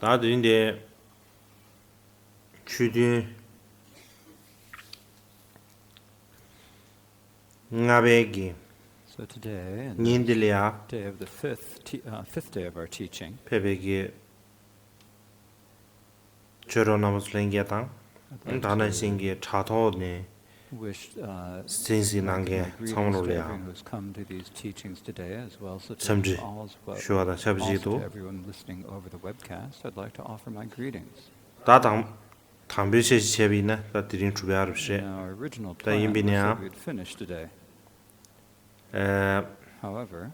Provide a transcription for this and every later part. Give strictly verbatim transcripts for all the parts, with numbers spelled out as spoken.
ད་དུས་འདི་ཆོས་ཐུན་ལྔ་པའི་གི So today, in the ཉིན་འདི་ལ་ཡ་day of the fifth, te- uh, fifth day of our teaching, ཕེབས་པའི་གི་ཆོས་གྲོགས་རྣམ་པ་ཚོ་ལྷན་རྒྱས་དང་། I'd like ད་ནང་to བཞིན་གྱི་དྲ་ཐོག་ནས wish, uh, གཟིགས་གནང་མཁན greetings ཚང་མ་ལོ་to ལ་ཡང་། Everyone who's come to these teachings today, as well as to འཚམས་འདྲི all as well, ཞུ་བ་དང་ཆབས་ཅིག also to ཏུ། Everyone listening over the webcast, I'd like to offer my greetings. ད་དང་། དང་པོའི་ཆ་ཞིག་བྱས་པ་ཡིན་ན་ད་དེ་རིང་གྲུབ་ཡག་རེད་པ་རེད། Now, our original ད་ཡིན་པ་ཡིན་ན་ཡང་། We'd finish today. ཨེ། However,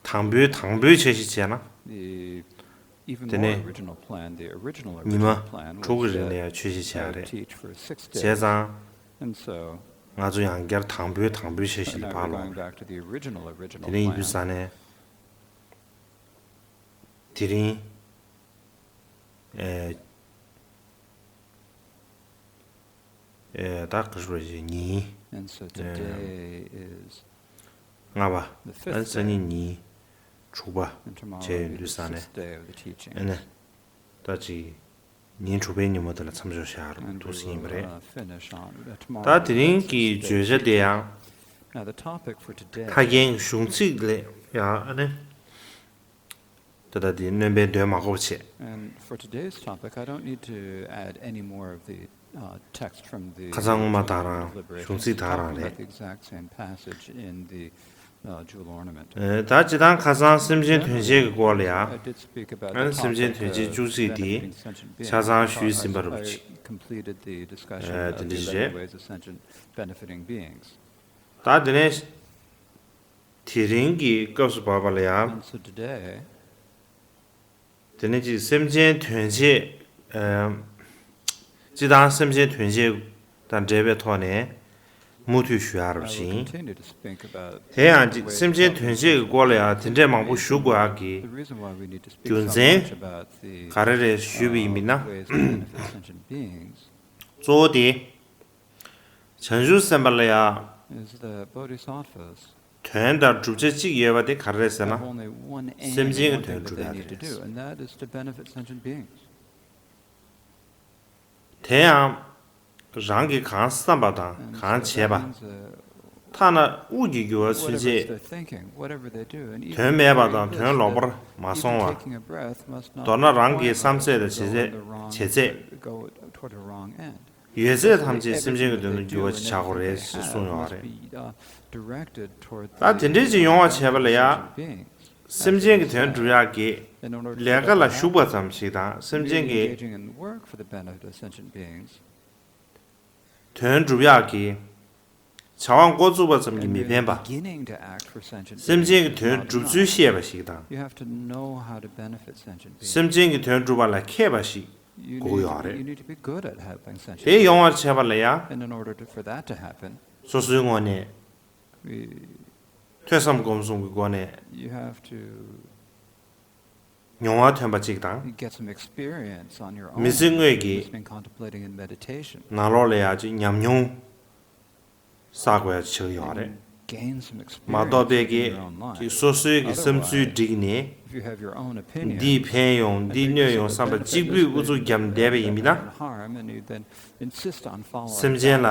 དང་པོའི་དང་པོའི་ཆ་ཞིག་བྱས་ན། The even དེ་ནས་more original plan, the original original plan ཉི་མ་དྲུག་གི་རིང་ལ་ཡང་ཆོས་ཞིག་བྱས་ཡག་རེད། Teach for six days. བྱས་ཙང་། And so, ང་ཚོ་ཡང་བསྐྱར་དང་པོའི་དང་པོའི་ཆ་ཞིག་ལ་now we're ཕར་ལོག going back to the original original plan. དེ་ནས་ཡིན་དུས་ཙང་ནས། དེ་རིང་། ཨེ། ཨེ། ད་ག་རེ་ཞིག་ཉིན། And so today is ལྔ་པ། The fifth day. ཨ་ནི་སང་ཉིན་ཉིན་དྲུག་པ། And tomorrow བྱས་will ཡོད་be དུས་the ཙང་ནས། Sixth day of the teaching. ཨ་ནི། ད་ཅིག་ཉིན་དྲུག་པའི་ཉིན་མོ་དེ་ལ་མཚམས་འཇོག་བྱ་རུ་And འདུག we སེ་ཡིན་པ་will, རེད། Uh, finish on, uh, tomorrow. ད་དེ་རིང་གི་བརྗོད་བྱ་དེ་ཡང་། Now, the topic for today. ཕ་རྒན་གཞུང་ཚིག་ལས་ཡང་ཨ་ནི། ད་ལྟ་འདི་སྣོན་པའི་འདོན་མ་དགོས་པ་བྱས། And for today's topic, I don't need to add any more of the, uh, text from the ཁ་སང་སྔོན་མ་དག་རང་གཞུང་ཚིག་དག་རང་རེད། Talking about the exact same passage in the, uh, jewel ornament. ཨེ། ད་སྤྱིར་བཏང་ཁ་སང་སེམས་ཅན་དོན་བྱེད་ཀྱི་སྐོར་ལ་ཡ། I did speak about the topic of benefiting sentient beings. ཨ་ནི་སེམས་ཅན་དོན་བྱེད་བཅུ་གཅིག་དེ་ཆ་ཚང་ཞུས་ཟིན་པ་རེད་པ་ཅིག I completed the discussion ཨེ། དེ་འདྲ་ཞིག་རེད། Of the many ways of sentient benefiting beings. ད་དེ་ནས། དེ་རིང་གི་སྐབས་སུ་བབས་པ་ལ་ཡང་། And so today, དེ་ནས་ཅིག་སེམས་ཅན་དོན་བྱེད། ཨམ། སྤྱིར་བཏང་སེམས་ཅན་དོན་བྱེད་དང་འབྲེལ་བའི་ཐོག་ནས་མུ་མཐུད་ཞུ་ཡག་རེད་པ་ཅིག I will continue to speak about དེ་ཡང་ཅིག་སེམས་ཅན་དོན་བྱེད་ཀྱི་སྐོར་ལ་ཡང་དེ་འདྲས་མང་པོ་ཞུ་དགོས་ཡག་གི་the reason why we need to speak རྒྱུ་མཚན་so much about the, ག་རེ་རེད་ཞུས་པ་ཡིན་པ་ཡིན་ན། Uh, ways to benefit sentient beings. གཙོ་བོ་དེ། བྱང་ཆུབ་སེམས་དཔའ་ལ་ཡང་། Is the bodhisattvas དོན་དང་བསྒྲུབ་བྱ་གཅིག་ཡོད་པ་དེ་ག་རེ་རེད་ཟེར་ན། Have only one aim, སེམས་ཅན་གྱི་one དོན་thing that སྒྲུབ་they ཡག་need དེ་to རེད། Do, and that is to benefit sentient beings. དེ་ཡང་རང་གིས་གང་བསམ་པ་དང་གང་བྱས་པ། ཐ་ན་དབུགས་ཀྱི་རྒྱུ་བ་ཚུན་ཆད། དོན་མེད་པ་དང་དོན་ལོག་པར་མ་སོང་བ། མདོར་ན་རང་གི་བསམ་ཚད་དང་བྱེད་ཚད། བྱེད་ཚད། ཡོད་ཚད་ཐམས་ཅད་སེམས་ཅན་གྱི་དོན་དུ་འགྱུར་བ་ཅིག་བྱ་དགོས་རེད་ཅེས་གསུངས་ཡོད་རེད། ད་དེ་འདྲའི་ཅིག་ཡོང་བ་བྱས་པ་ལ་ཡ། སེམས་ཅན་གྱི་དོན་སྒྲུབ་ཡག་གི་ལས་ཀ་ལ་ཞུགས་པ་ཙམ་ཞིག་དང་སེམས་ཅན་གྱི་དོན་སྒྲུབ་ཡག་གི་བྱ་བ་འགོ་བཙུགས་པ་ཙམ་གྱིས་མི་ཕན་པ། སེམས་ཅན་གྱི་དོན་སྒྲུབ་ཚུལ་ཤེས་པ་ཞིག་དང་། སེམས་ཅན་གྱི་དོན་སྒྲུབ་པ་ལ་མཁས་པ་ཞིག་དགོས་ཀྱི་ཡོད་རེད། དེ་ཡོང་བར་བྱས་པ་ལ་ཡང་། སོ་སོའི་ངོས་ནས། ཐོས་བསམ་སྒོམ་གསུམ་གྱི་སྒོ་ནས། མྱོང་བ་ཐོན་པ་གཅིག་དང་། མི་ཚེ་དངོས་ཀྱི་ནང་ལོགས་ལ་ཡ་ཅིག་ཉམས་མྱོང་བསགས་དགོས་ཡ་ཆགས་ཀྱི་ཡོད་རེད། མ་གཏོགས་པའི་གི་ཅིག་སོ་སོའི་གི་བསམ་ཚུལ་བསྒྲིགས་ནས། འདིས་ཕན་ཡོང་འདིས་གནོད་ཡོང་བསམ་པ་གཅིག་པུས་ཨུ་ཚུགས་བརྒྱབ་བསྡད་པ་ཡིན་པ་ན། སེམས་ཅན་ལ་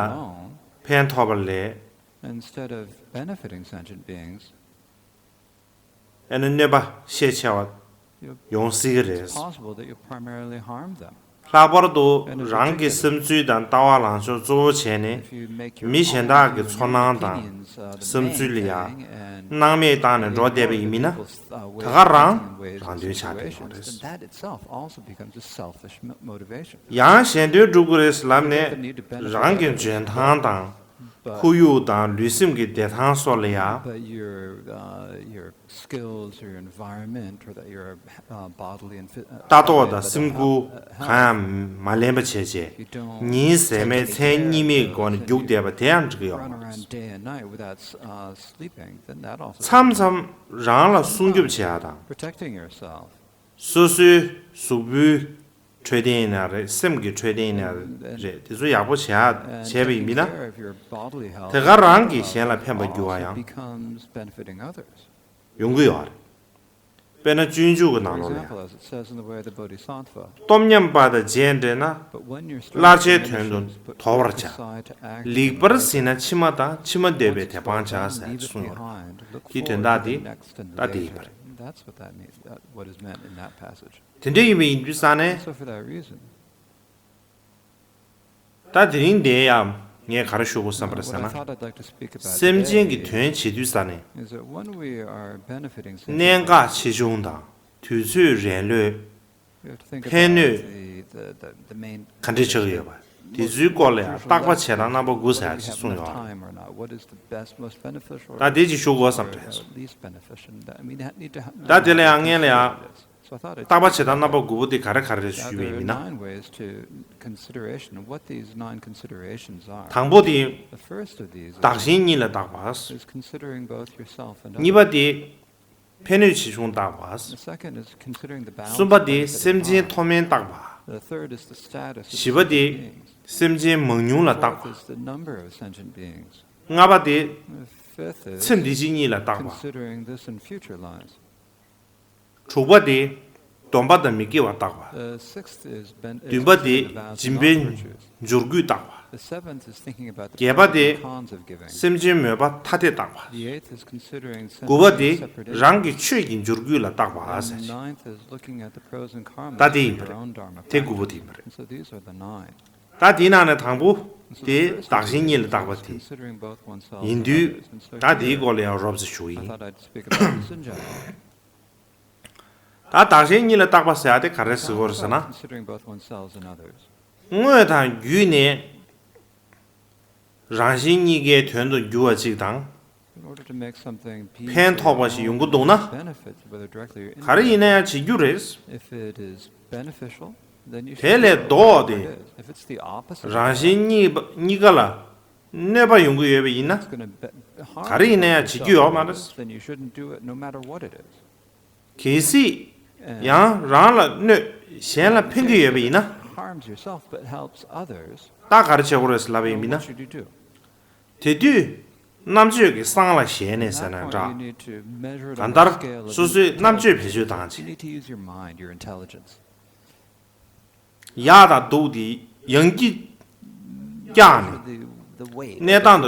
ཕན་ཐོགས་པ་ལས། Instead of benefiting sentient beings, ཨ་ནི་གནོད་པ་ཤས་ཆེ་བ་ཡོང་སྲིད་ཀྱི་རེད། It's possible that you'll primarily harm them. ལྷག་པར་དུ་རང་གི་བསམ་ཚུལ་དང་ལྟ་བ་ལངས་ཕྱོགས་གཙོ་བོ་བྱས་ནས་མི་གཞན་དག་གི་ཚོར་སྣང་དང་བསམ་ཚུལ་ལ་ཡང་སྣང་མེད་བཏང་ནས་འགྲོ་བསྡད་པ་ཡིན་མིན་ན། ད་ག་རང་རང་དོན་ཆགས་བསྡད་ཡོད་རེད། ཡང་གཞན་དོན་སྒྲུབ་དགོས་རེད་ལབ་ནས་རང་གི་འཇོན་ཐང་དང་། ཁོར་ཡུག་དང་ལུས་སེམས་ཀྱི་བདེ་ཐང་སོགས་ལ་ཡང་། But your, uh, your skills, your environment, or that your, uh, bodily and phy- uh, ལྟ་རྟོག་དང་སེམས་ཁུར་གང་ཡང་མ་ལེན་པ་བྱས་རྗེས་ཉིན་ཟད་མེད་མཚན་གཉིད་མེད་སྒོ་ནས་རྒྱུག་བསྡད་པ་དེ་ཡང་འགྲིག་གི་ཡོད་མ་རེད། Run around day and night without, uh, sleeping, then that also. མཚམས་མཚམས་རང་ལ་སྲུང་སྐྱོབ་བྱེད་ཡག་དང་། Protecting yourself. སོ་སོའི་གཟུགས་པོའི་འཕྲོད་བསྟེན་ཡིན་ན་རེད། སེམས་ཀྱི་འཕྲོད་བསྟེན་ཡིན་ན་རེད། དེ་ཚོ་ཡག་པོ་བྱས་བྱས་པ་ཡིན་པ་ན། དེ་ག་རང་གིས་གཞན་ལ་ཕན་པར་འགྱུར་བ་ཡང་ཡོང་གི་ཡོད་རེད། དཔེར་ན་སྤྱོད་འཇུག་གི་ནང་ལོགས་ལ་ཡང་། སྟོབས་མཉམ་པ་དང་རྗེས་འབྲེལ་ན། སླར་བྱའི་དོན་དུ་དོར་བར་བྱ། ལེགས་པར་གཟིགས་ན་ཕྱི་མ་དང་ཕྱི་མ་འདོད་པའི་དེ་སྤང་བྱ་ཟེར་གསུངས་ཡོད་རེད། དེའི་དོན་དག་དེ་ད་དེ་ཡིན་པ་རེད། དེ་འདྲ་ཡིན་པ་ཡིན་དུས་ཙང་ནས། ད་དེ་རིང་འདིར་ཡང་ངས་ག་རེ་ཞུ་དགོས་བསམ་པ་རེད་ཟེར་ན། སེམས་ཅན་གྱི་དོན་བྱེད་དུས་ཙང་ནས། གནད་འགག་ཆེ་ཆུང་དང་དུས་ཚོད་རན་ལུགས། ཕན་གནོད་ག་འདྲ་ཆགས་ཀྱི་ཡོད་པ། དེ་ཚོའི་སྐོར་ལ་ཡང་བརྟག་པ་བྱེད་སྟངས་རྣམ་པ་དགུ་ཟེར་ཡག་ཅིག་གསུངས་ཡོད་རེད། ད་དེ་ཅིག་ཞུ་དགོས་བསམ་པ་རེད། ད་དེ་ལ་ཡང་སྔོན་ལ་ཡང་བརྟག་པ་བྱེད་སྟངས་རྣམ་པ་དགུ་པོ་དེ་ག་རེ་ག་རེ་རེད་ཞུས་པ་ཡིན་ན། དང་པོ་དེ་བདག་གཞན་གཉིས་ལ་བརྟག་པ། གཉིས་པ་དེ་ཕན་གནོད་ཆེ་ཆུང་བརྟག་པ། གསུམ་པ་དེ་སེམས་ཅན་མཐོ་དམན་བརྟག་པ། བཞི་པ་དེ་སེམས་ཅན་མང་ཉུང་ལ་བརྟག་པ། ལྔ་པ་དེ་ཚེ་འདི་ཕྱི་གཉིས་ལ་བརྟག་པ། དྲུག་པ་དེ་སྡོམ་པ་དང་མི་དགེ་བ་བརྟག་པ། བདུན་པ་དེ་སྦྱིན་པའི་འབྱོར་རྒུད་བརྟག་པ། བརྒྱད་པ་དེ་སེམས་ཅན་མོས་པ་ཐ་དད་བརྟག་པ། དགུ་པ་དེ་རང་གི་ཆོས་ཀྱི་འབྱོར་རྒུད་ལ་བརྟག་པ་ཟེར་ཞིང་། ད་དེ་ཡིན་པ་རེད། དེ་དགུ་པོ་དེ་ཡིན་པ་རེད། ད་དེའི་ནང་ནས་དང་པོ་དེ་བདག་གཞན་གཉིས་ལ་བརྟག་པ་དེ་ཡིན་དུས། ད་དེའི་སྐོར་ལ་ཡང་རོབ་ཙམ་ཞུ་གི་ཡིན། ད་བདག་གཞན་གཉིས་ལ་བརྟག་པ་ཟེར་ཡ་དེ་ག་རེ་ཟེར་དགོས་རེད་ཟེར་ན། དངོས་དང་བརྒྱུད་ནས་རང་གཞན་གཉིས་ཀའི་དོན་དུ་འགྱུར་བ་ཅིག་དང་། ཕན་ཐོགས་པ་ཞིག་ཡོང་གི་འདུག་ན། ག་རེ་ཡིན་ན་ཡང་བྱེད་རྒྱུ་རེད། དེ་ལས་ལྡོག་སྟེ་རང་གཞན་གཉིས་པ་གཉིས་ཀ་ལ་གནོད་པ་ཡོང་གི་ཡོད་པ་ཡིན་ན། ག་རེ་ཡིན་ན་ཡང་བྱེད་རྒྱུ་ཡོད་མ་རེད། གལ་སྲིད་ཡང་རང་ལ་གནོད། གཞན་ལ་ཕན་གྱི་ཡོད་པ་ཡིན་ན། ད་ག་རེ་བྱེད་དགོས་རེད་ཟེར་ལབ་པ་ཡིན་ན། དེ་དུས་རྣམ་དཔྱོད་ཀྱིས་སྲང་ལ་གཞལ་ནས་ཟེར་ན་འདྲ། གང་ལྟར་སོ་སོའི་རྣམ་དཔྱོད་བེད་སྤྱོད་བཏང་བྱས། ཡག་དང་སྡུག་དེ་ཡང་སྐྱིད་བཀྱག་ནས་གནས་སྟངས་དང་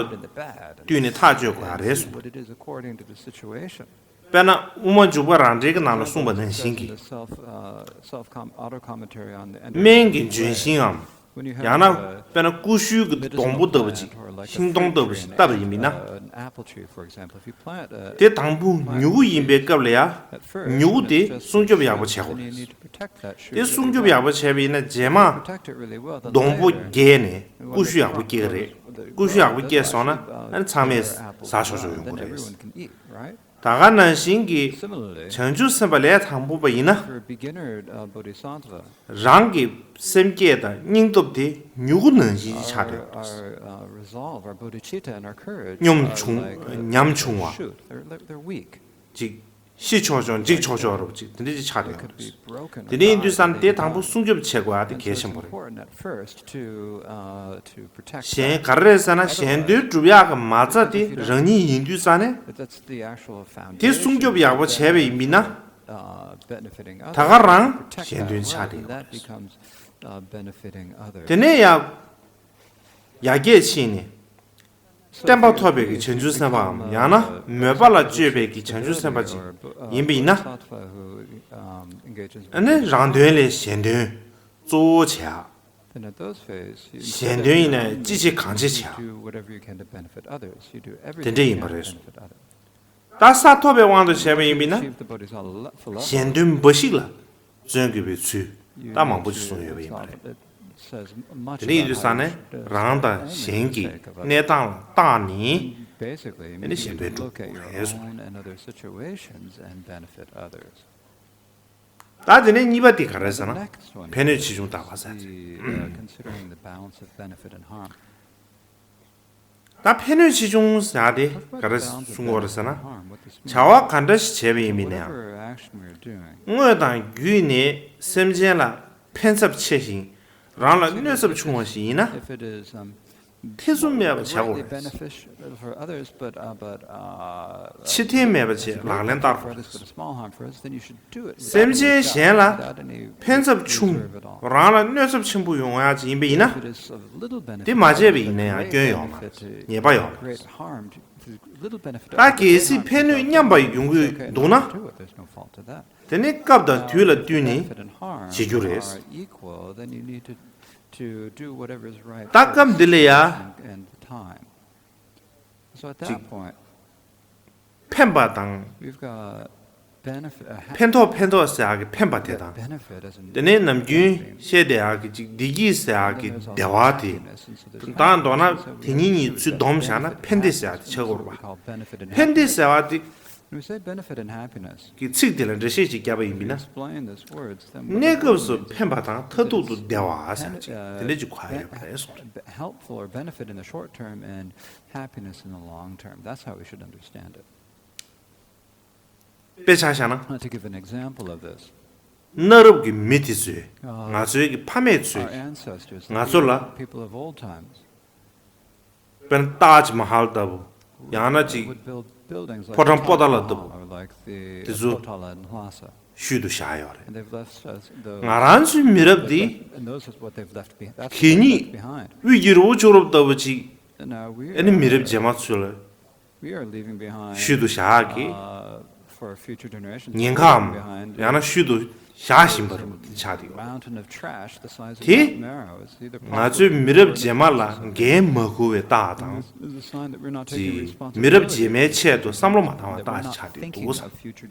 བསྟུན་ནས་ཐག་གཅོད་དགོས་པ་རེད་གསུངས་པ་རེད། དཔེར་ན་དབུ་མ་འཇུག་པ་རང་འགྲེལ་གྱི་ནང་ལ་གསུངས་པ་ནང་བཞིན་གྱི། སྨན་གྱི་ལྗོན་ཤིང་ངམ། ཡང་ན་དཔེར་ན་ཀུ་ཤུའི་གི་སྡོང་པོ་ལྟ་བུ་ཅིག་ཤིང་སྡོང་ལྟ་བུ་ཞིག་བཏབ་པ་ཡིན་པས་ན། དེ་དང་པོ་མྱུ་གུ་ཡིན་པའི་སྐབས་ལ་ཡང་མྱུ་གུ་དེ་སྲུང་སྐྱོབ་ཡག་པོ་བྱེད་དགོས་རེད། དེ་སྲུང་སྐྱོབ་ཡག་པོ་བྱས་པ་ཡིན་ན་རྗེས་མ་སྡོང་པོ་རྒྱས་ནས་ཀུ་ཤུ་ཡག་པོ་སྐྱེ་གི་རེད། ཀུ་ཤུ་ཡག་པོ་སྐྱེས་སོང་ན་ཨ་ནི་ཚང་མས་ཟ་ཆོག་ཆོག་ཡོང་གི་རེད། ད་ག་ནང་བཞིན་གྱི་བྱང་ཆུབ་སེམས་དཔའ་ལས་དང་པོ་པ་ཡིན་ན། རང་གི་སེམས་བསྐྱེད་དང་སྙིང་སྟོབས་དེ་མྱུ་གུ་ནང་བཞིན་ཆགས་འགྲོ། སྙོམས་ཆུང་ཉམས་ཆུང་བ། ཅིག་ཤི་ཆོག་ཆོག་འཇིག་ཆོག་ཆོག་རོབ་ཅིག་དེ་འདྲ་ཅིག་ཆགས་འགྲོ། དེ་འདྲ་ཡིན་དུས་ཙང་དེ་དང་པོ་སྲུང་སྐྱོབ་བྱེད་དགོས་ཡ་དེ་གལ་ཆེན་པོ་རེད། གཞན་ག་རེ་རེད་ཟེར་ན་གཞན་དོན་སྒྲུབ་ཡག་གི་མ་རྩ་དེ་རང་ཉིད་ཡིན་དུས་ཙང་ནས། དེ་སྲུང་སྐྱོབ་ཡག་པོ་བྱས་པ་ཡིན་མིན་ན། ད་ག་རང་གཞན་དོན་ཆགས་བསྡད་ཡོད་རེད། དེ་ནས་ཡང་ཡར་རྒྱས་ཕྱིན་ནས་བརྟན་པ་ཐོབ་པའི་གི་བྱང་ཆུབ་སེམས་དཔའམ་ཡང་ན་མོས་པ་ལ་སྤྱོད་པའི་གི་བྱང་ཆུབ་སེམས་དཔའ་ཅིག་ཡིན་པ་ཡིན་ན། ཨ་ནི་རང་དོན་ལས་གཞན་དོན་གཙོ་བོ་བྱེད་ཡག་གཞན་དོན་ཡིན་ན་ཅི་བྱེད་གང་བྱེད་བྱེད་ཡག་དེ་འདྲ་ཡིན་པ་རེད། ད་ས་ཐོབ་པའི་དབང་དུ་བྱས་པ་ཡིན་པས་ན། གཞན་དོན་འབའ་ཞིག་ལ་བརྩོན་དགོས་པའི་ཚུལ་ད་མང་པོ་ཞིག་གསུངས་ཡོད་པ་ཡིན་པ་རེད། དེ་འདྲ་ཡིན་དུས་ཙང་ནས་རང་དང་གཞན་གྱི་གནས་སྟངས་ལ་བརྟགས་ནས་ཨ་ནི་གཞན་དོན་སྒྲུབ་དགོས་རེད་གསུངས། ད་དེ་ནས་གཉིས་པ་དེ་ག་རེ་ཟེར་ན། ཕན་གནོད་ཆེ་ཆུང་བརྟག་པ་ཟེར། ད་ཕན་གནོད་ཆེ་ཆུང་ཟེར་དེ་ག་རེ་གསུང་གི་ཡོད་རེད་ཟེར་ན། བྱ་བ་ག་འདྲ་ཞིག་བྱས་པ་ཡིན་མིན་ན་ཡང་། དངོས་དང་བརྒྱུད་ནས་སེམས་ཅན་ལ་ཕན་ཚབས་ཆེ་ཞིང་རང་ལ་གནོད་ཚབས་ཆུང་བ་ཞིག་ཡིན་ན། ཐེ་ཚོམ་མེད་པར་བྱ་དགོས་རེད། ཕྱི་ཐེ་མེད་པ་བྱས་ལག་ལེན་བསྟར་དགོས་རེད། སེམས་ཅན་གཞན་ལ་ཕན་ཚབས་ཆུང་རང་ལ་གནོད་ཚབས་ཆེན་པོ་ཡོང་ཡག་ཅིག་ཡིན་པ་ཡིན་ན། དེ་མ་བྱས་པ་ཡིན་ན་ཡང་སྐྱོན་ཡོད་མ་རེད། ཉེས་པ་ཡོད་མ་རེད། ད་གལ་སྲིད་ཕན་གནོད་མཉམ་པ་ཡོང་གི་འདུག་ན། དེ་ནི་སྐབས་དང་དུས་ལ་བསྟུན་ནས་བྱེད་རྒྱུ་རེད། ད་སྐབས་འདི་ལ་ཡ། ཅིག་ཕན་པ་དང་། ཕན་ཐོགས་ཕན་ཐོགས་ཟེར་ཡག་གི་ཕན་པ་དེ་དང་། དེ་ནས་ནམ་རྒྱུན་བཤད་བསྡད་ཡག་གི་ཅིག་བདེ་སྐྱིད་ཟེར་ཡག་གི་བདེ་བ་དེ། དང་མདོར་ན་དེ་གཉིས་གཉིས་ཚུར་བསྡོམས་བཞག་ན་ཕན་བདེ་ཟེར་ཡག་དེ་ཆགས་ཀྱི་ཡོད་རེད་པ། ཕན་བདེ་ཟེར་བ་དེ། གི་ཚིག་དེ་ལ་འགྲེལ་བཤད་ཅིག་བརྒྱབ་པ་ཡིན་པས་ན། གནས་སྐབས་སུ་ཕན་པ་དང་མཐར་ཐུག་ཏུ་བདེ་བ་ཟེར་ཅིག་དེ་འདྲ་ཅིག་གོ་ཡ་ཡོད་པ་རེད་གསུངས་རེད། དཔེ་ཆ་བཞག་ན། གནའ་རབས་ཀྱི་མི་དེ་ཚོས་ང་ཚོའི་གི་ཕ་མེས་ཚོས་ང་ཚོ་ལ། དཔེར་ན་ཏཱཇ་མ་ཧལ་ལྟ་བུ། ཡང་ན་ཅིག་ཕོ་བྲང་པོ་ཏཱ་ལ་ལྟ་བུ། དེ་ཚོ་ཤུལ་དུ་བཞག་ཡོད་རེད། ང་རང་ཚོའི་མི་རབས་འདི་གད་སྙིགས་དབུས་ཀྱི་རི་བོ་ཅོག་རོ་ལྟ་བུ་ཅིག་ཨ་ནི་མི་རབས་རྗེས་མ་ཚོ་ལ་ཤུལ་དུ་བཞག་གི། ཉེན་ཁའམ་ཡང་ན་ཤུལ་དུ་བཞག་བཞིན་པ་རེད་ཆགས་བསྡད་ཡོད་རེད། དེ་ང་ཚོའི་མི་རབས་རྗེས་མ་ལ་འགན་མ་འཁུར་བའི་རྟགས་དང་། ཅིག་མི་རབས་རྗེས་མའི་ཆེད་དུ་བསམ་བློ་མ་བཏང་བའི་རྟགས་ཆགས་བསྡད་འདུག་བསམ་གྱི་འདུག་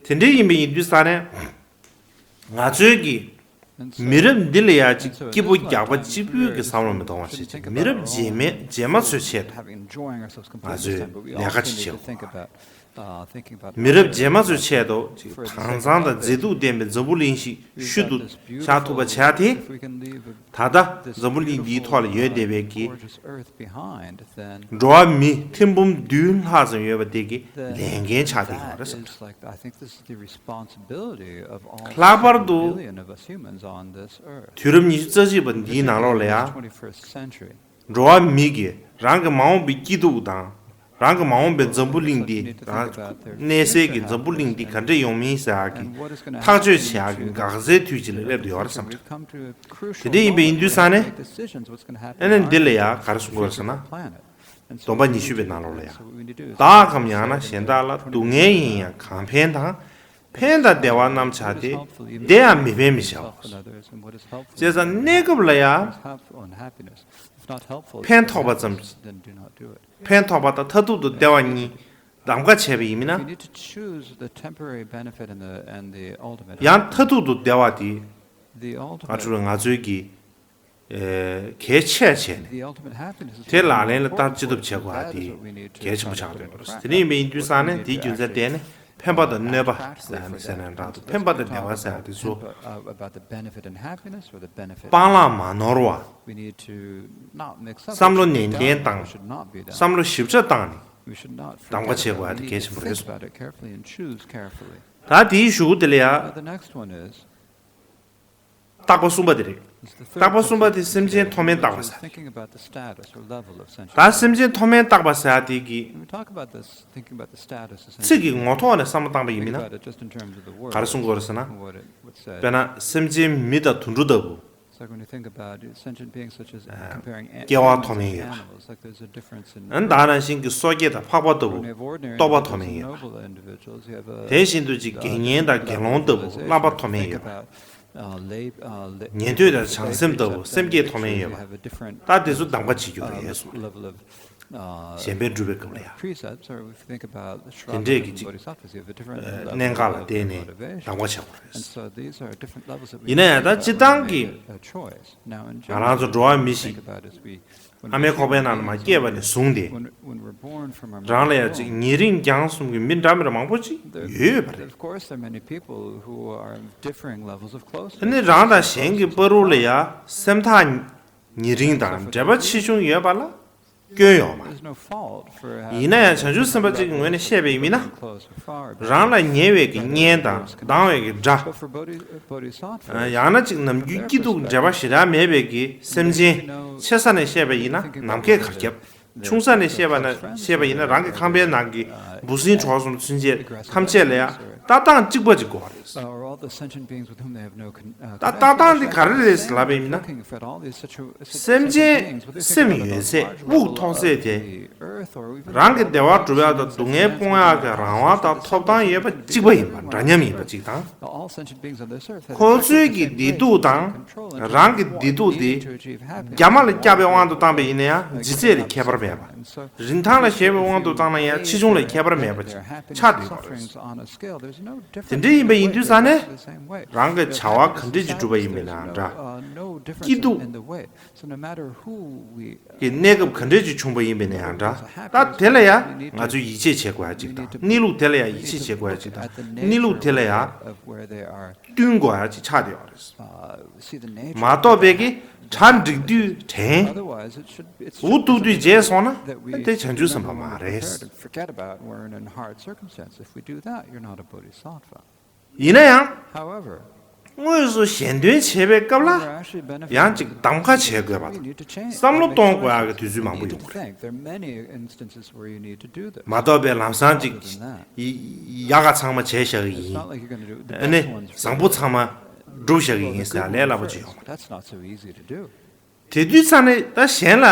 དེ་འདྲ་ཡིན་པ་ཡིན་དུས་ཙང་ནས། ང་ཚོའི་གི་མི་རབས་འདི་ལ་ཡ་གཅིག་སྐྱིད་པོ་རྒྱག་པ་གཅིག་པུས་ཀྱི་བསམ་བློ་མི་གཏོང་བ་བྱེད་ཅིག་མི་རབས་རྗེས་མའི་རྗེས་མ་ཚོའི་ཆེད་དུ་ང་ཚོས་ལས་ཀ་ཅིག་བྱེད་དགོས། མི་རབས་རྗེས་མ་ཚོའི་ཆེད་དུ་ཅིག་དྭངས་གཙང་དང་མཛེས་སྡུག་ལྡན་པའི་འཛམ་བུ་གླིང་ཞིག་ཤུལ་དུ་བཞག་ཐུབ་པ་བྱ་དེ། ད་ལྟ་འཛམ་བུ་གླིང་འདིའི་ཐོག་ལ་ཡོད་བསྡད་པའི་གི་འགྲོ་བ་མི་ཐེར་འབུམ་བདུན་ལྷག་ཙམ་ཡོད་པ་དེ་གི་ལས་འགན་ཆགས་བསྡད་ཡོད་རེད་བསམ། ལྷག་པར་དུ་དུས་རབས་ཉི་ཤུ་རྩ་གཅིག་པ་འདིའི་ནང་ལོགས་ལ་ཡང་འགྲོ་བ་མི་གིས་རང་གི་མ་འོངས་པའི་སྐྱིད་སྡུག་དང་། རང་གི་མ་འོངས་པའི་འཛམ་བུ་གླིང་འདི་རང་གནས་སའི་གི་འཛམ་བུ་གླིང་འདི་ག་འདྲ་ཡོང་མིན་ཟེར་ཡག་གི་ཐག་གཅོད་བྱེད་ཡག་གི་འགག་རྩའི་དུས་ཅིག་ལ་སླེབས་བསྡད་ཡོད་རེད་བསམ་གི། དེ་འདྲ་ཡིན་པ་ཡིན་དུས་ཙང་ནས། ཨ་ནི་འདི་ལ་ཡང་ག་རེ་གསུང་དགོས་རེད་ཟེར་ན། སྡོམ་པ་ཉི་ཤུ་པའི་ནང་ལོགས་ལ་ཡང་། བདག་གམ་ཡང་ན་གཞན་དག་ལ་སྡུག་བསྔལ་ཡིན་ཡང་གང་ཕན་དང་། ཕན་དང་བདེ་བ་རྣམས་བྱ་སྟེ། བདེ་ཡང་མི་ཕན་མི་བྱའོ། བྱས་ཙང་གནས་སྐབས་ལ་ཡང་། ཕན་ཐོགས་པ་ཙམ། ཕན་ཐོགས་པ་དང་མཐར་ཐུག་ཏུ་བདེ་བ་གཉིས་གདམ་ག་བྱས་པ་ཡིན་ན། ཡང་མཐར་ཐུག་ཏུ་བདེ་བ་དེ། ང་ཚོ་ང་ཚོའི་གི། གལ་ཆེ་བྱས་ནས། དེ་ལག་ལེན་ལ་བསྟར་ཅི་ཐུབ་བྱེད་དགོས་ཨ་དེ་གལ་ཆེན་པོ་ཆགས་འདུག་དེ་ནས་ཡིན་པའི་ཡིན་དུས་ཙང་ནས་དེའི་རྒྱུ་མཚན་བརྟེན་ནས་ཕན་པ་དང་གནོད་པ་ཟེར་ནས་འདྲ་འདུག་ཕན་པ་དང་བདེ་བ་ཟེར་ཡག་དེ་ཚོ་སྤང་བླང་མ་ནོར་བ། བསམ་བློ་ནན་ཏན་བཏང་། བསམ་བློ་ཞིབ་ཕྲ་བཏང་ནས་གདམ་ག་བྱེད་དགོས་ཨ་དེ་གལ་ཆེན་པོ་རེད་གསུངས། ད་དེའི་གཞུག་གུ་དེ་ལ་ཡ། རྟག་པ་གསུམ་པ་དེ་རེད། རྟག་པ་གསུམ་པ་དེ་སེམས་ཅན་མཐོ་དམན་བརྟག་པ་ཟེར། ད་སེམས་ཅན་མཐོ་དམན་བརྟག་པ་ཟེར་ཡ་དེ་གི་ཚིག་གི་ངོ་ཐོག་ནས་བསམ་བློ་བཏང་པ་ཡིན་མིན་ན། ག་རེ་གསུང་དགོས་རེད་ཟེར་ན། དཔེར་ན་སེམས་ཅན་མི་དང་དུད་འགྲོ་ལྟ་བུ། སྐྱེ་བ་མཐོ་དམན་ཡོད་པ། ད་ནང་བཞིན་གྱི་སོ་སྐྱེ་དང་ཕག་པ་ལྟ་བུ་ལྟོགས་པ་མཐོ་དམན་ཡོད་པ། དེ་བཞིན་དུ་ཅིག་དགེ་བསྙེན་དང་དགེ་སློང་ལྟ་བུ་བསླབ་པ་མཐོ་དམན་ཡོད་པ། ཉན་ཐོས་དང་བྱང་སེམས་ལྟ་བུ་སེམས་བསྐྱེད་མཐོ་དམན་ཡོད་པ། ད་དེ་ཚོ་གདམ་ག་བྱེད་རྒྱུ་རེད་གསུངས། གཞན་ཕན་སྒྲུབ་པའི་སྐབས་ལ་ཡང་། དེ་འདྲས་ཀྱི་ཅིག་གནད་འགག་ལ་བརྟེན་ནས་གདམ་ག་བྱེད་དགོས་རེད། ཡིན་ན་ཡང་ད་སྤྱིར་བཏང་གི་ང་རང་ཚོ་འགྲོ་བ་མི་ཞིག་ཨ་མའི་ཁོག་པའི་ནང་ལ་མར་སྐྱེས་པ་ནས་བཟུང་སྟེ། རང་ལ་ཡང་ཅིག་ཉེ་རིང་རྒྱང་གསུམ་གྱི་མི་འདྲ་མི་འདྲ་མང་པོ་ཅིག་ཡོད་ཡོད་པ་རེད། དེ་ནི་རང་དང་གཞན་གྱི་བར་དུ་ལ་ཡང་སེམས་ཐག་ཉེ་རིང་དང་འབྲེལ་བ་ཆེ་ཆུང་ཡོད་པ་ལ། སྐྱོན་ཡོད་མ་རེད། ཡིན་ན་ཡང་བྱང་ཆུབ་སེམས་དཔའ་གཅིག་གི་ངོས་ནས་བཤད་པ་ཡིན་ན། རང་ལ་ཉེ་བའི་གི་གཉེན་དང་སྡང་བའི་གི་དགྲ། ཡང་ན་གཅིག་ནམ་རྒྱུན་སྐྱིད་སྡུག་འབྲེལ་བ་ཞེ་དྲག་མེད་པའི་གི་སེམས་ཅན་ཆེ་ས་ནས་བཤད་པ་ཡིན་ན་ནམ་མཁས་གར་ཁྱབ། ཆུང་ས་ནས་བཤད་པ་ན་བཤད་པ་ཡིན་ན་རང་གི་ཁང་པའི་ནང་གི་འབུ་སྲིན་གྲོགས་སོང་ཚུན་ཆད་ཐམས་ཅད་ལ་ཡང་ལྟ་སྟངས་གཅིག་པ་གཅིག་དགོས་པ་རེད། ད་ལྟ་སྟངས་འདི་ག་རེ་རེད་ལབ་པ་ཡིན་ན། སེམས་ཅན་སེམས་ཡོད་ཚད་དབུགས་ཐོགས་ཚད་དེ། རང་གི་བདེ་བ་སྒྲུབ་ཡག་དང་སྡུག་བསྔལ་སྤོང་ཡག་གི་རང་དབང་དང་ཐོབ་ཐང་ཡོད་པ་གཅིག་པ་ཡིན་པ་འདྲ་མཉམ་ཡིན་པ་གཅིག་དང་། ཁོ་ཚོའི་གི་བདེ་སྡུག་དང་རང་གི་བདེ་སྡུག་དེ་རྒྱ་མ་ལ་བསྐྱབས་པའི་དབང་དུ་བཏང་པ་ཡིན་ན་ཡང་ལྗིད་ཚད་ལ་ཁྱད་པར་མེད་པ། རིན་ཐང་ལ་བཞེས་པའི་དབང་དུ་བཏང་ན་ཡང་ཆེ་ཆུང་ལ་ཁྱད་པར་མེད་པ་ཆགས་བསྡད་ཡོད་རེད། དེ་འདྲ་ཡིན་པ་ཡིན་དུས་ཙང་ནས་རང་གི་བྱ་བ་ག་འདྲས་ཀྱི་སྒྲུབ་པ་ཡིན་པ་ཡིན་ན་འདྲ། སྐྱིད་སྡུག་གི་གནས་སྐབས་ག་འདྲས་ཅིག་བྱུང་པ་ཡིན་པ་ཡིན་ན་ཡང་འདྲ། ད་དེ་ལ་ཡང་ང་ཚོས་ཡིད་ཆེས་བྱེད་དགོས་ཡ་ཅིག་དང་གནས་ལུགས་དེ་ལ་ཡང་ཡིད་ཆེས་བྱེད་དགོས་ཡ་ཅིག་དང་གནས་ལུགས་དེ་ལ་ཡང་བསྟུན་དགོས་ཡ་ཅིག་ཆགས་བསྡད་ཡོད་རེད། མ་གཏོགས་པའི་གི་གྲ་འགྲིག་དུས་དྲན། འུ་ཐུག་དུས་བརྗེད་སོང་ན་དེ་བྱང་ཆུབ་སེམས་དཔའ་མ་རེད། ཡིན་ན་ཡང་། དངོས་སུ་གཞན་དོན་བྱེད་པའི་སྐབས་ལ་ཡང་ཅིག་གདམ་ག་བྱེད་དགོས་པ་དང་བསམ་བློ་གཏོང་དགོས་ཡག་གི་དུས་ཚོད་མང་པོ་ཡོང་གི་རེད། མ་གཏོགས་པའི་ལམ་སང་ཅིག་ཡ་ག་ཚང་མ་བྱས་བཞག་གི་ཡིན། ཨ་ནི་བཟང་པོ་ཚང་མ་སྒྲུབ་བཞག་གི་ཡིན་ཟེར་ཡ་ལས་སླ་པོ་ཅིག་ཡོང་མ་རེད། དེ་དུས་ཙང་ནས་ད་གཞན་ལ་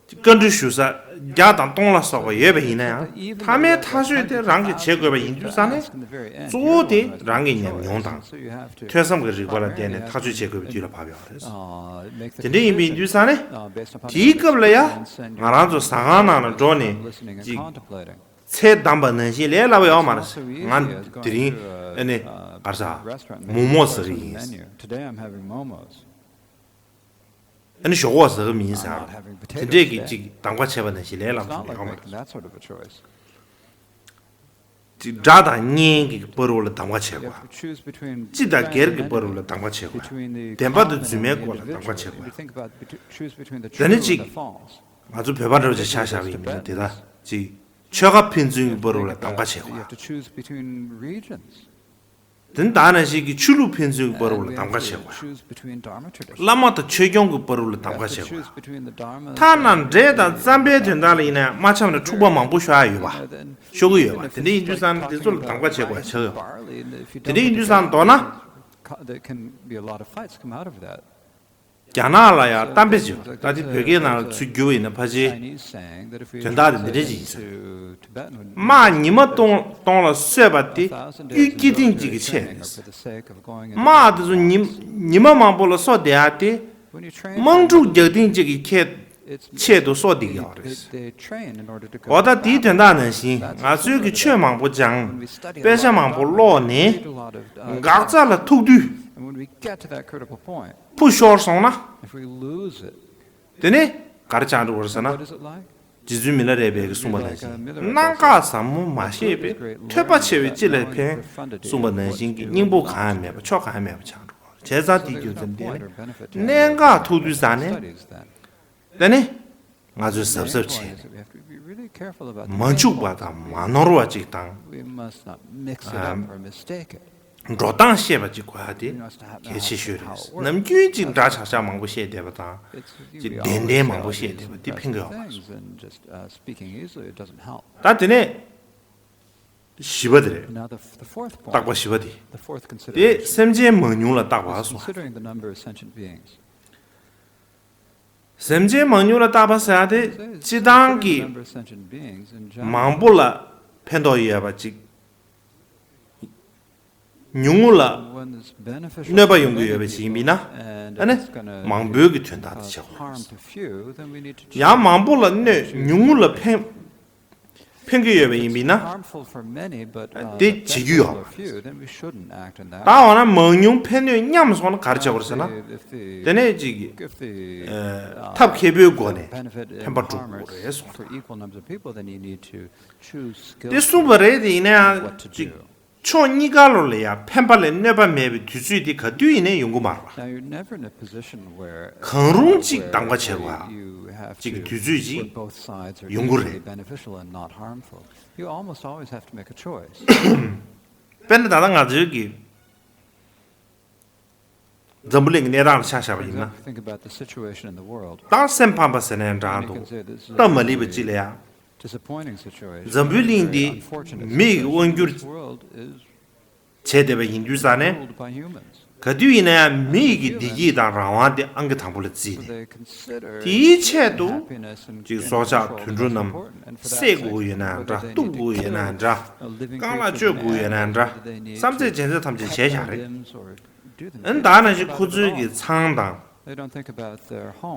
བཀའ་འདྲི་ཞུ་ས་བརྒྱ་དང་སྟོང་ལ་སོགས་པ་ཡོད་པ་ཡིན་ན་ཡང་མཐའ་མའི་ཐག་གཅོད་དེ་རང་གིས་བྱེད་དགོས་པ་ཡིན་དུས་ཙང་ནས་གཙོ་བོ་དེ་རང་གི་ཉམས་མྱོང་དང་ཐོས་བསམ་གྱི་རིག་པ་ལ་བརྟེན་ནས་ཐག་གཅོད་བྱེད་དགོས་པའི་དུས་ལ་བབ་ཡོད་རེད། དེ་འདྲ་ཡིན་པ་ཡིན་དུས་ཙང་ནས་དེའི་སྐབས་ལ་ཡང་ང་རང་ཚོ་ཟ་ཁང་ནང་ལ་འགྲོ་ནས་ཅིག་ཚལ་བསྡམས་པ་ནང་བཞིན་ལས་སླ་པོ་ཡོད་མ་རེད། ང་དེ་རིང་ཨ་ནི་ག་རེ་ཟ་མོག་མོག་ཟ་གི་ཡིན། ཨ་ནི་ཞོག་ཁོག་ཟ་གི་མིན་ཟེར། དེ་འདྲས་ཀྱི་ཅིག་གདམ་ག་བྱས་པ་ནང་བཞིན་ལས་སླ་པོ་ཞིག་ཡོད་མ་རེད། ཅིག་དགྲ་དང་གཉེན་གྱི་བར་དུ་ལ་གདམ་ག་བྱེད་དགོས། སྤྱི་དང་སྒེར་གྱི་བར་དུ་ལ་གདམ་ག་བྱེད་དགོས། བདེན་པ་དང་རྫུན་མའི་སྐོར་ལ་གདམ་ག་བྱེད་དགོས། དེ་ནི་ཅིག་ང་ཚོ་བོད་པ་འདྲ་བོ་ཅིག་ཆ་བཞག་པ་ཡིན་ན་དེ་ལྟ་ཅིག་ཆོལ་ཁ་ཕན་ཚུན་གྱི་བར་དུ་ལ་གདམ་ག་བྱེད་དགོས། དེ་ནི་ད་ནང་བཞིན་གྱི་ཆོས་ལུགས་ཕན་ཚུན་གྱི་བར་དུ་ལ་གདམ་ག་བྱེད་དགོས། བླ་མ་དང་ཆོས་སྐྱོང་གི་བར་དུ་ལ་གདམ་ག་བྱེད་དགོས། ཐ་ན་འབྲས་དང་རྩམ་པའི་དོན་དག་ལ་ཡིན་ན་མ་འཆམ་ན་འཁྲུག་པ་མང་པོ་ཤོར་ཡ་ཡོད་པ། ཤོར་གི་ཡོད་པ། དེ་འདྲ་ཡིན་དུས་ཙང་ནས་དེ་ཚོ་ལ་གདམ་ག་བྱེད་དགོས་ཡ་ཆགས་ཡོད་པ། དེ་འདྲ་ཡིན་དུས་ཙང་མདོར་ན། རྒྱ་ནག་ལ་ཡང་གཏམ་དཔེ་བྱས་པ་ད་དེ་བོད་སྐད་ནང་ལ་ཚུར་བསྒྱུར་བ་ཡིན་ན་ཕལ་ཆེར་དོན་དག་དེ་འདི་འདྲ་ཅིག་ཡིན་ས་རེད། དམག་ཉི་མ་སྟོང་སྟོང་ལ་གསོད་པ་དེ་གཡུལ་སྐྱེལ་ཐེངས་གཅིག་གི་ཆེད་རེད། དམག་དེ་ཚོ་ཉི་ཉི་མ་མང་པོ་ལ་གསོ་བསྡད་ཡ་དེ་དམག་འཁྲུག་རྒྱག་ཐེངས་གཅིག་གི་ཆེད་ཆེད་དུ་གསོ་བསྡད་ཀྱི་ཡོད་རེད། འོ་ད་དེའི་དོན་དག་ནང་བཞིན་ང་ཚོའི་གི་ཆོས་མང་པོ་སྦྱངས། དཔེ་ཆ་མང་པོ་ཀློག་ནས་འགག་རྩ་ལ་ཐུག་དུས། ཕུ་ཤོར་སོང་ན། དེ་ནས་ག་རེ་ཆགས་འགྲོ་གི་རེད་ཟེར་ན། རྗེ་བཙུན་མི་ལ་རས་པས་གསུངས་པ་ནང་བཞིན་གནད་འགག་ཟབ་མོ་མ་ཤེས་པས་ཐོས་པ་ཆེ་བས་ཅི་ལ་ཕན་གསུངས་པ་ནང་བཞིན་གྱི་སྙིང་པོ་གང་ཡང་མེད་པ་ཕྱོགས་གང་ཡང་མེད་པ་ཆགས་འགྲོ་གི་རེད། བྱས་ཙང་དེའི་རྒྱུ་མཚན་དེ་ནི་གནད་འགག་ཐུག་དུས་ཙང་ནས་དེ་ནི་ང་ཚོས་གཟབ་གཟབ་བྱས་ནས་མ་འཆུག་པ་དང་མ་ནོར་བ་ཅིག་དང་། འགྲོ་སྟངས་ཤེས་པ་ཅིག་དགོས་ཡ་དེ་གལ་ཆེ་ཤོས་རེད། ནམ་རྒྱུན་ཅིག་འདྲ་ཆགས་ཆགས་མང་པོ་བཤད་བསྡད་པ་དང་ཅིག་བདེན་བདེན་མང་པོ་བཤད་བསྡད་པ་དེ་ཕན་གི་ཡོད་མ་རེད། ད་དེ་ནས་བཞི་པ་དེ་རེད། བརྟག་པ་བཞི་པ་དེ། དེ་སེམས་ཅན་མང་ཉུང་ལ་བརྟག་པ་སོགས། སེམས་ཅན་མང་ཉུང་ལ་བརྟག་པ་ཟེར་ཡ་དེ་སྤྱི་བཏང་གི་མང་པོ་ལ་ཕན་ཐོགས་ཡོད་པ་ཅིག་ཉུང་ངུ་ལ་གནོད་པ་ཡོང་གི་ཡོད་པ་ཞིག་ཡིན་ན། ཨ་ནི་མང་པོའི་གི་དོན་དག་དེ་བྱེད་དགོས་རེད། ཡང་མང་པོ་ལ་གནོད་ཉུང་ངུ་ལ་ཕན་ཕན་གྱི་ཡོད་པ་ཡིན་ན། དེ་བྱེད་རྒྱུ་ཡོད་མ་རེད། ད་འོ་ན་མང་ཉུང་ཕན་གནོད་མཉམ་སོང་ན་ག་རེ་བྱེད་དགོས་རེད་ཟེར་ན། དེ་ནས་ཅིག་ཐབས་མཁས་པོའི་སྒོ་ནས་ཕན་པ་སྒྲུབ་དགོས་རེད་གསུངས། དེ་གསུངས་པ་རེད་དེ་ཡིན་ན་ཡང་ཅིག་ཕྱོགས་གཉིས་ཀ་ལོ་ལ་ཡང་ཕན་པ་ལས་གནོད་པ་མེད་པའི་དུས་ཚོད་དེ་ག་དུས་ཡིན་ནའི་ཡོང་གི་མ་རེད་པ། གང་རུང་ཅིག་གདམ་ག་བྱེད་དགོས། ཅིག་གི་དུས་ཚོད་ཅིག་ཡོང་གི་རེད། དཔེར་ན་ད་ལྟ་ང་ཚོའི་གི་འཛམ་བུ་གླིང་གི་གནས་སྟངས་ལ་ཆ་བཞག་པ་ཡིན་ན། ད་སེམས་ཕམ་པ་ཟེར་ནའི་འདྲ་འདུག་སྟབས་མ་ལེགས་པ་ཅིག་ལ་ཡ། འཛམ་བུའི་གླིང་འདི་མི་ཡི་དབང་སྒྱུར་བྱས་བསྡད་པ་ཡིན་དུས་ཙང་ནས། ག་དུས་ཡིན་ན་ཡང་མི་ཡི་གི་བདེ་སྐྱིད་དང་རང་དབང་དེ་ཨང་ཀི་དང་པོ་ལ་བརྩིས་ནས། དེའི་ཆེད་དུ་ཅིག་སྲོག་ཆགས་དུད་འགྲོ་རྣམས་བསད་དགོས་ཡོད་ན་འདྲ། གཏུབ་དགོས་ཡོད་ན་འདྲ། རྐང་ལག་གཅོད་དགོས་ཡོད་ན་འདྲ། བསམ་ཚད་བྱས་ཚད་ཐམས་ཅད་བྱས་བཞག་རེད། ཨ་ནི་ད་ནང་བཞིན་ཁོ་ཚོའི་གི་ཚང་དང་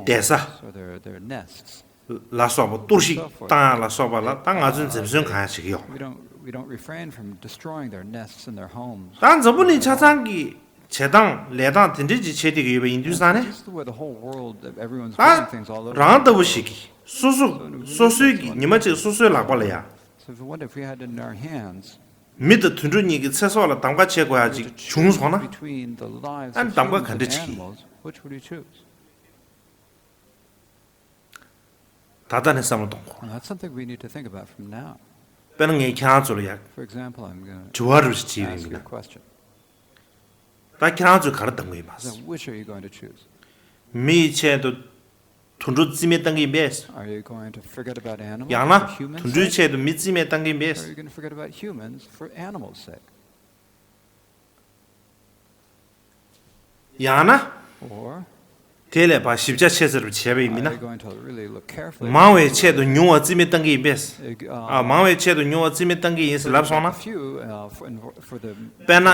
བསྡད་ས་ལ་སོགས་པ། གཏོར་བཤིག་བཏང་ཡག་ལ་སོགས་པ་ལ་ད་ང་ཚོས་འཛེམ་ཟོན་གང་ཡང་བྱེད་ཀྱི་ཡོད་མ་རེད། ད་འཛམ་བུ་གླིང་ཆ་ཚང་གི་བྱེད་སྟངས་ལས་སྟངས་དེ་འདྲས་ཅིག་བྱེད་བསྡད་ཀྱི་ཡོད་པ་ཡིན་དུས་ཙང་ནས། ད་རང་ལྟ་བུ་ཞིག་གིས་སོ་སོ་སོ་སོའི་གི་ཉི་མ་གཅིག་སོ་སོའི་ལག་པ་ལ་ཡ། མི་དང་དུད་འགྲོ་གཉིས་ཀྱི་ཚེ་སྲོག་ལ་གདམ་ག་བྱེད་དགོས་ཡག་ཅིག་བྱུང་སོང་ན། ཨ་ནི་གདམ་ག་ག་འདྲ་བྱེད་ཀྱི་ཡིན། ད་ལྟ་ནས་བསམ་བློ་གཏོང་དགོས། དཔེར་ན་ངས་ཁྱེད་རང་ཚོ་ལ་ཡ་དྲི་བ་རུ་ཞིག་དྲིས་པ་ཡིན་ན། ད་ཁྱེད་རང་ཚོས་ག་རེ་གདམ་གི་ཡིན་པ། མི་ཡི་ཆེད་དུ་དུད་འགྲོ་རྩིས་མེད་བཏང་གི་ཡིན་པས། ཡང་ན་དུད་འགྲོའི་ཆེད་དུ་མི་རྩིས་མེད་བཏང་གི་ཡིན་པས། ཡང་ན། དེ་ལས་ཕར་ཞིབ་ཆ་ཆེ་ཙམ་བྱས་པ་ཡིན་ན། མང་བའི་ཆེད་དུ་ཉུང་བ་རྩིས་མེད་བཏང་གི་ཡིན་པས། ཨ། མང་བའི་ཆེད་དུ་ཉུང་བ་རྩིས་མེད་བཏང་གི་ཡིན་ཟེར་ལབ་སོང་ན། དཔེར་ན།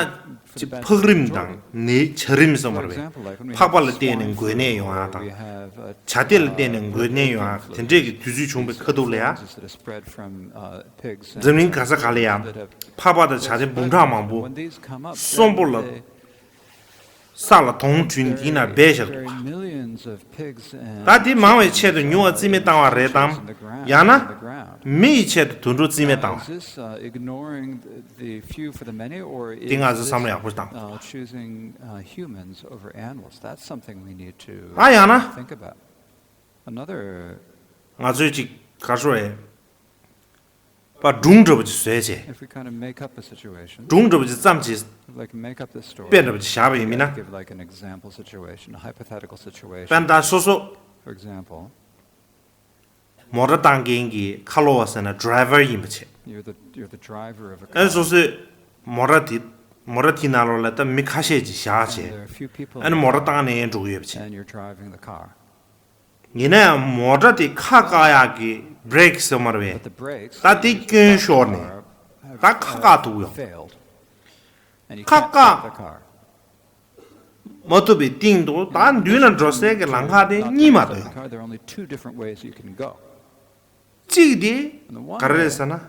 ཅིག་འཕག་རིམ་དང་ནི་བྱ་རིམ་ཟེར་བ་རེད། འཕགས་པ་ལ་བརྟེན་ནས་འགོས་ནད་ཡོང་ཡག་དང་། བྱ་དེ་ལ་བརྟེན་ནས་འགོས་ནད་ཡོང་ཡག་དེ་འདྲས་ཀྱི་དུས་ཚོད་བྱུང་བའི་ཁ་ཐུག་ལ་ཡ། འཛམ་གླིང་ག་ས་ག་ལ་ཡ། འཕགས་པ་དང་བྱ་དེ་འབུམ་ཕྲག་མང་པོ། གསོན་པོ་ལ། ས་ལ་དོང་བྲུས་ནས་དེའི་ནང་སྦས་བཞག་འདུག་ག། ད་དེ་མང་བའི་ཆེད་དུ་ཉུང་བ་རྩིས་མེད་བཏང་བ་རེད་དམ། ཡང་ན། མི་ཡི་ཆེད་དུ་དུད་འགྲོ་རྩིས་མེད་བཏང་བ། དེ་ང་ཚོ་བསམ་བློ་ཡག་པོ་བཏང་དགོས། ད་ཡང་ན། ང་ཚོས་ཅིག་ག་རེ་ཟེར་དགོས་རེད། པ་སྒྲུང་འདྲ་པོ་ཅིག་བཟོས་བྱས། སྒྲུང་འདྲ་པོ་ཅིག་བརྩམས་བྱས། དཔེ་འདྲ་པོ་ཅིག་བཞག་པ་ཡིན་ན། དཔེར་ན་ད་སོ་སོ། མོ་ཊ་བཏང་མཁན་གྱི་ཁ་ལོ་བ་ཟེར་ན་ཌི་རའི་ཝར་ཡིན་པ་བྱས། ཨ་ནི་སོ་སོས་མོ་ཊ་དེ། མོ་ཊ་དེའི་ནང་ལོགས་ལ་ད་མི་ཁ་ཤས་ཅིག་བཞག་བྱས། ཨ་ནི་མོ་ཊ་བཏང་ནས་འགྲོ་གི་ཡོད་པ་བྱས། ཡིན་ན་ཡང་མོ་ཊ་དེ་ཁ་བཀག་ཡག་གི་བྷི་རེག་ཟེར་མ་རེད་པས། ད་དེ་སྐྱོན་ཤོར་ནས་ད་ཁ་བཀག་ཐུབ་ཡོང་། ཁ་བཀག་མ་ཐུབ་པའི་སྟེང་དུ་ད་མདུན་ལ་འགྲོ་སའི་གི་ལམ་ཁ་དེ་གཉིས་མ་གཏོགས་ཡོད། གཅིག་དེ་ག་རེ་རེད་ཟེར་ན།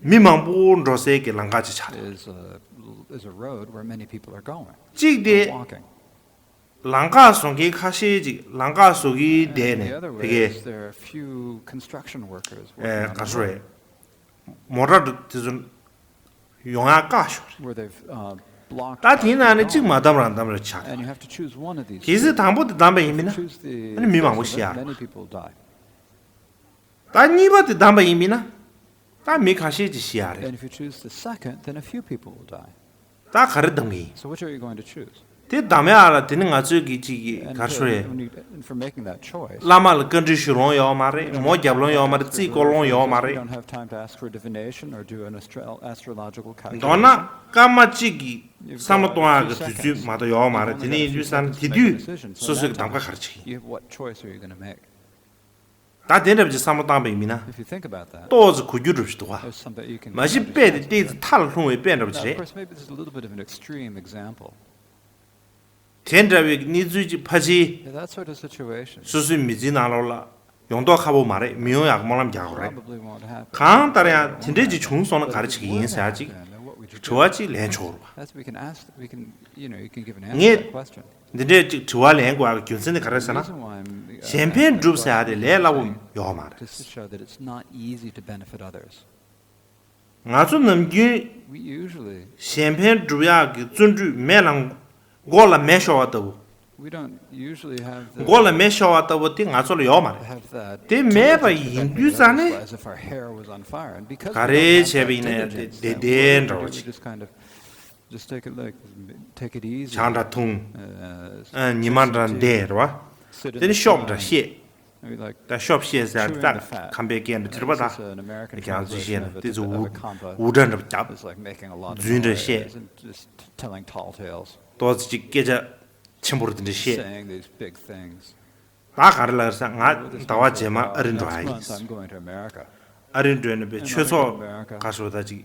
མི་མང་པོ་འགྲོ་སའི་གི་ལམ་ཁ་ཅིག་ཆགས་འདུག། གཅིག་དེ། ལམ་ཁ་བཟོ་མཁན་ཁ་ཤས་ཅིག་ལམ་ཁ་བཟོ་གི་བསྡད་ནས་དེ་གའི་ཨེ་ག་ཚོད་རེད། མོ་ཊ་དེ་ཚོ་ཡོང་ཡག་བཀག་ཤོར་རེད། ད་དེའི་ནང་ནས་གཅིག་མ་བདམས་རང་བདམས་རེ་ཆགས། གལ་སྲིད་དང་པོ་དེ་བདམས་པ་ཡིན་མིན་ན་ཨ་ནི་མི་མང་པོ་ཤི་ཡག་རེད། ད་གཉིས་པ་དེ་བདམས་པ་ཡིན་མིན་ན། ད་མི་ཁ་ཤས་ཅིག་ཤི་ཡག་རེད། ད་ག་རེ་བདམས་ཀྱི་ཡིན། དེ་བདམས་ཡག་ལ་དེ་ནི་ང་ཚོའི་གི་གཅིག་གི་ག་རེ་ཟེར་དགོས་རེད། བླ་མ་ལ་བཀའ་འདྲི་ཞུ་ལོང་ཡོད་མ་རེད། མོ་རྒྱབ་ལོང་ཡོད་མ་རེད། རྩིས་བསྐོར་ལོང་ཡོད་མ་རེད། མདོར་ན་སྐར་མ་གཅིག་གི་བསམ་བློ་གཏོང་ཡག་གི་དུས་ཚོད་མ་གཏོགས་ཡོད་མ་རེད། དེ་ནི་ཡིན་དུས་ཙང་དེ་དུས་སོ་སོའི་གི་གདམ་ག་ག་རེ་བྱེད་ཀྱི་ཡིན། ད་དེ་འདྲ་ཅིག་བསམ་བློ་བཏང་པ་ཡིན་མིན་ན། ཏོག་ཙམ་གོ་རྒྱུ་འདྲ་ཞིག་འདུག་ག། མ་གཞི་དཔེ་དེ་ཏོག་ཙམ་ཐལ་ལྷུང་བའི་དཔེ་འདྲ་པོ་ཅིག་རེད། དེ་འདྲ་བའི་གནས་ཚུལ་ཅིག་ཕལ་ཆེར་སོ་སོའི་མི་ཚེའི་ནང་ལོགས་ལ་ཡོང་མདོག་ཁ་པོ་མ་རེད། མི་ཡོང་ཡག་སྨོན་ལམ་རྒྱག་དགོས་རེད། གང་ལྟར་ཡང་དེ་འདྲ་ཅིག་བྱུང་སོང་ན་ག་རེ་བྱེད་ཀྱི་ཡིན་ཟེར་ཡག་ཅིག་དྲི་བ་ཅིག་ལེན་ཆོག་རེད་པ། ངས་འདི་འདྲའི་ཅིག་དྲི་བ་ལེན་དགོས་ཡག་གི་རྒྱུ་མཚན་དེ་ག་རེ་ཟེར་ན། གཞན་ཕན་སྒྲུབ་ཟེར་ཡག་དེ་ལས་སླ་པོ་ཡོད་མ་རེད། ང་ཚོ་ནམ་རྒྱུན་གཞན་ཕན་སྒྲུབ་ཡག་གི་བརྩོན་འགྲུས་མེ་ལ་མགོ་ལ་མེ་ཤོར་བ་ལྟ་བུ། We don't usually have the མགོ་ལ་མེ་ཤོར་བ་ལྟ་བུ་དེ་ང་ཚོ་ལ་ཡོད་མ་རེད། Have that དེ་མེད་པ་ཡིན་དུས་ཙང་ནས། As if our hair was on fire. And because ག་རེ་བྱས་པ་ཡིན་ན་ཡང་དེ་བདེ་བདེ་འདྲ་བོ་ཅིག Just kind of, just take it like, take it easy. ཇ་འདྲ་འཐུང་། ཨ་ཉི་མ་འདྲ་བསྡད་རེད་བ། དེ་ནི་ཤོབ་འདྲ་བཤད། ད་ཤོབ་བཤད་ཟེར་ད་ཁམས་པའི་སྐད་འདྲ་དེ་རེད་བ། ད་ཁྱེད་རང་ཚོས་བཤད་ན་དེ་ཚོ་འུར་འདྲ་འདྲ་བརྒྱབ། རྫུན་འདྲ་བཤད། ཏོག་ཙམ་ཅིག་སྐད་ཆ་ཆེན་པོ་འདྲ་འདྲ་བཤད། ད་ག་རེ་ལབ་ཟེར། ང་ཟླ་བ་རྗེས་མ་ཨ་རི་འགྲོ་ཡ་ཡིན། ཨ་རི་འགྲོ་ནས་པའི་ཆོས་ཚོགས་ག་སོ་ད་ཅིག་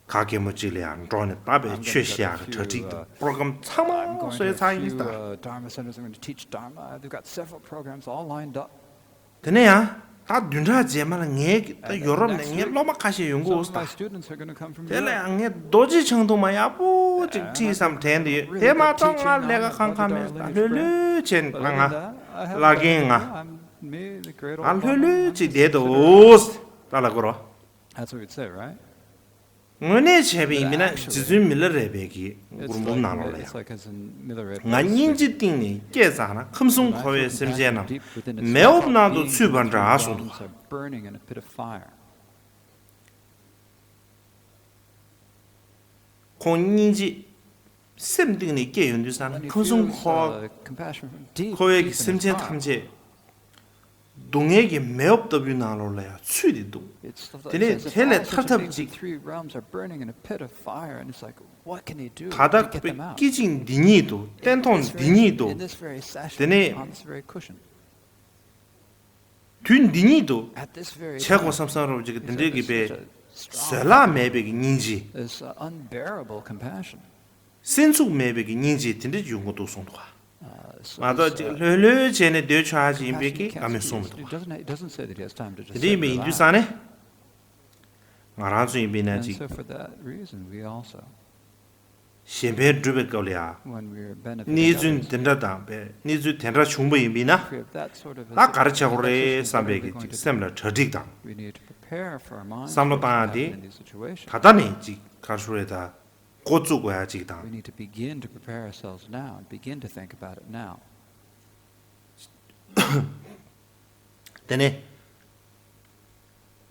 ག་གེ་མོ་གཅིག་ལ་ཡང་འགྲོ་ནས་ད་པའི་ཆོས་བཤད་ཡག་གི་གྲ་སྒྲིག་དང་པོ་རོ་གམ་ཚང་མ་བཟོས་ཚར་ཡིན་ད། དེ་ནས་ཡང་ད་བདུན་ཕྲག་རྗེས་མ་ལ་ངའི་ད་ཡོ་རོབ་ནས་ངའི་སློབ་མ་ཁ་ཤས་ཡོང་གི་འོ་ད། དེ་ལ་ཡང་ངས་རྡོ་རྗེ་འཆང་ཐུང་མ་ཡག་པོ་ཅིག་ཁྲིད་བསམ་དྲན་དུ་ཡོད། དེ་མ་གཏོགས་ང་ལས་ཀ་གང་གང་མེད་ད། ལྷོད་ལྷོད་བྱས་ནས་ང་ལ་རྒན་ང་ང་ལྷོད་ལྷོད་ཅིག་བསྡད་འདུག་འོ་ད་ལ་གོ་རོ། That's what we'd say, right? དངོས་གནས་བྱས་པ་ཡིན་མིན་ན་རྗེ་བཙུན་མི་ལ་རས་པའི་གི་མགུར་འབུམ་ནང་ལོགས་ལ་ཡང་། ང་སྙིང་རྗེ་གཏིང་ནས་སྐྱེས་ཙ་ན། ཁམས་གསུམ་འཁོར་བའི་སེམས་ཅན་རྣམས་མེ་འོབས་ནང་དུ་ཚུད་པ་འདྲ་གསུངས་འདུག་ཁོང་སྙིང་རྗེ། སེམས་གཏིང་ནས་སྐྱེ་ཡོང་དུས་ཙང་ན་ཁམས་གསུམ་འཁོར་འཁོར་བའི་གི་སེམས་ཅན་ཐམས་ཅད་སྡུག་བསྔལ་གྱི་མེ་འོབས་ལྟ་བུའི་ནང་ལོགས་ལ་ཡང་ཚུད་དེ་འདུག་དེ་ནས་དེ་ལས་ཐར་ཐབས་ཅིག་ད་ལྟ་པའི་སྐད་ཅིག་འདི་ཉིད་དུ་བརྟན་ཐོག་འདི་ཉིད་དུ་དེ་ནས། དུས་འདི་ཉིད་དུ་བྱེད་དགོས་བསམ་བསམ་རོགས་ཅིག་དེ་འདྲའི་གི་པའི་བཟོད་གླགས་མེད་པའི་གི་སྙིང་རྗེ། སེམས་ཚུགས་མེད་པའི་གི་སྙིང་རྗེ་དེ་འདྲ་ཡོང་གི་འདུག་གསུངས་འདུག་ག་མ་གཏོགས་ཅིག་ལྷོད་ལྷོད་བྱས་ནས་སྡོད་ཆོག་ཡ་ཅིག་ཡིན་པའི་གི་བཀའ་མོལ་གསུངས་མི་འདུག་ག་དེ་འདྲ་ཡིན་པའི་ཡིན་དུས་ཙང་ནས་ང་རང་ཚོ་ཡིན་པས་ན་ཅིག་གཞན་ཕན་སྒྲུབ་པའི་སྐབས་ལ་ཡང་གནས་ཚུལ་འདི་འདྲ་དང་པའི་གནས་ཚུལ་དེ་འདྲ་བྱུང་བ་ཡིན་པས་ན། ད་ག་རེ་བྱེད་དགོས་རེད་བསམ་པའི་གི་ཅིག་སེམས་ལ་གྲ་སྒྲིག་དང་བསམ་བློ་བཏང་ཡ་དེ་ད་ལྟ་ནས་ཅིག་ག་རེ་ཞུ་རེད། ད་འགོ་བཙུགས་དགོས་ཡ་ཅིག་དང་། We need to begin to prepare ourselves now and begin to think about it now. དེ་ནས་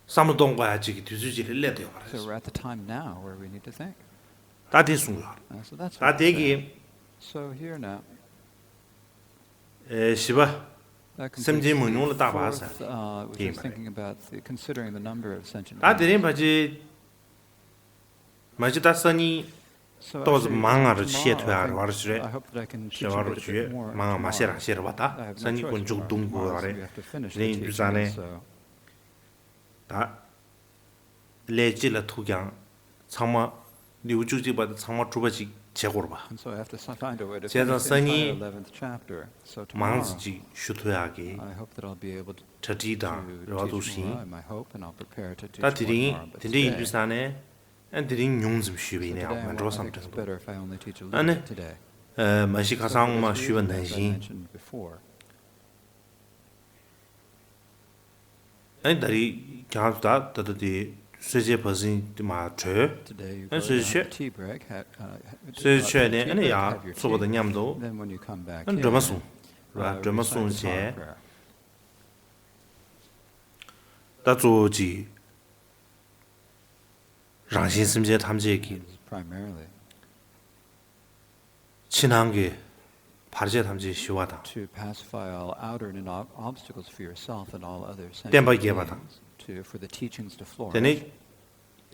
བསམ་བློ་གཏོང་དགོས་ཡ་ཅིག་གི་དུས་ཚོད་ཅིག་ལ་སླེབས་བསྡད་ཡོད་པ་རེད། So we're at the time now where we need to think. ད་དེ་གསུངས་ཡོད། Uh, so that's ད་དེ་གི So here now, ཨེ་བཞི་པ། That སེམས་ཅན་concludes མང་ཉུང་ལ་བརྟག་པ་ཟེར། fourth, uh, which དེ་ཡིན་is པ་རེད། Thinking about the, considering the number of sentient ད་དེ་རིང་བ་ཅི། མ་གཞི་ད་སང་ཉིན་ཏོག་ཙམ་མང་ང་རུ་བཤད་ཐུབ་ཡ་རེ་བ་རུ་ཞུ་རེད། ཞེས་བ་རུ་ཞུ་ཡོད། མང་ང་མ་བཤད་རང་བཤད་རེད་བ། ད་སང་ཉིན་ཀུན་མཇུག་བསྡོམས་དགོས་པ་རེད། དེ་ཡིན་དུས་ཙང་ནས་ད་ལས་ཅི་ལ་ཐུག་ཀྱང་ཚང་མ་ལེའུ་བཅུ་གཅིག་པ་དེ་ཚང་མ་གྲུབ་པ་ཅིག་བྱེད་དགོས་རེད་བ། བྱས་ཙང་སང་ཉིན་མང་ཙམ་ཅིག་ཞུ་ཐུབ་ཡག་གི་གྲ་སྒྲིག་དང་རེ་བ་འདུག་ཞིང་། ད་དེ་རིང་དེ་འདྲ་ཡིན་དུས་ཙང་ནས། ཨ་དེ་རིང་ཉུང་ཙམ་ཞུས་པ་ཡིན་ན་ཡང་མི་འགྲོ་བསམ་དྲན་འདུག་ཨ་ནི། ཨ་མ་གཞི་ཁ་སང་མ་ཞུས་པ་ནང་བཞིན། ཨ་ནི་ད་རེས་ཀྱང་ད་ད་ད་དེ་གསོལ་ཇའི་བར་ཟིན་དེ་མ་གྲོལ། ཨ་གསོལ་ཇ་མཆོད། གསོལ་ཇ་མཆོད་ནས་ཨ་ནི་ཡར་ཚུགས་པ་དང་མཉམ་དུ་ཨ་ནི་སྒྲོལ་མ་གསུང་། སྒྲོལ་མ་གསུང་བྱས། ད་གཙོ་བོ་གཅིག་རང་གཞན་སེམས་ཅན་ཐམས་ཅད་ཀྱི། Primarily, ཕྱི་ནང་གི་བར་ཆད་ཐམས་ཅད་ཞི་བ་དང་། To pacify all outer and ob- obstacles for yourself and all other བསྟན་པ་sentient རྒྱས་པ་དང་། Beings, to, for the teachings to flourish, དེ་ནས་